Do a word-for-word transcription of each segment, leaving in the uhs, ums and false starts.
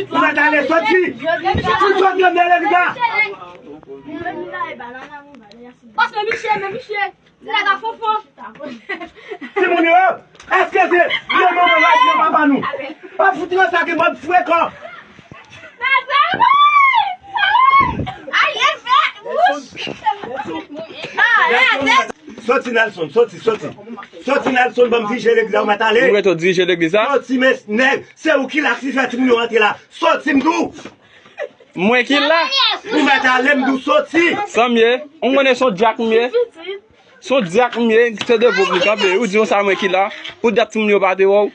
Ou mèt ale, soti. Ou soti anndan legliz la. Paske misye, men misye, nèg a fonfon. Timoun yo, èske se yo manman yo, yo papa nou? Pa fout yo sa ki bann frekan. Soti, Nelson, soti, soti. Soti, Nelson, ban m dirije legliz la, ou mèt ale. Ou mèt dirije legliz la? Soti, men nèg, se ou ki la ki fè timoun yo rantre la. Soti, m di w. Mwen ki la? Ou mèt ale, m di w soti. Sa m ye? Ou konnen se yon dyak m ye? Se yon dyak m ye, se devan m kanpe. Ou di konsa mwen ki la? Pou dat timoun yo pa te wè w?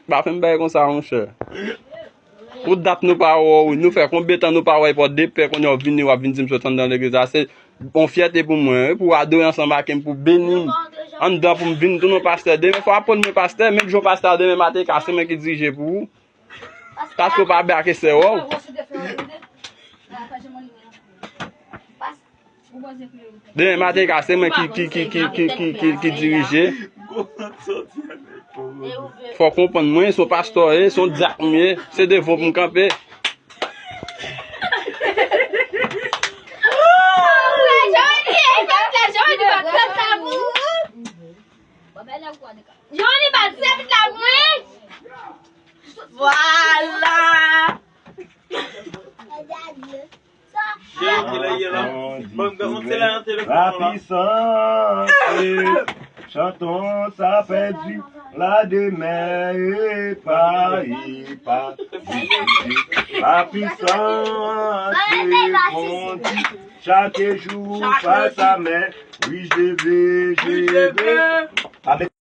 Pa fè m bagay konsa, monchè. Pou dat nou pa wè w, nou fè konbyen tan nou pa wè w, epi w de pè kounye a w vini, w ap vin di m sot anndan legliz la. Se yon fyète pou mwen, wi, pou w adore ansanm ak m, pou beni m. Anndan pou m vin tounen yon pastè. Demen fò w ap rele mwen pastè, menm jan pastè a demen maten, ka se mwen ki dirije pou ou. Paske w pa bè ak sè w. Demen maten ka se mwen ki, ki, ki, ki, ki, ki, ki, ki dirije. Fò w konprann mwen, se yon pastè, se yon dyak m ye, se devan w pou m kanpe. Joni bat sèvit la pou mwen. Vwala. Bondye, la pisans, chanton sa pèdi la demen e pa, e pa. La pisans, Bondye, chak jou pa sa men, wi, je veux, je veux.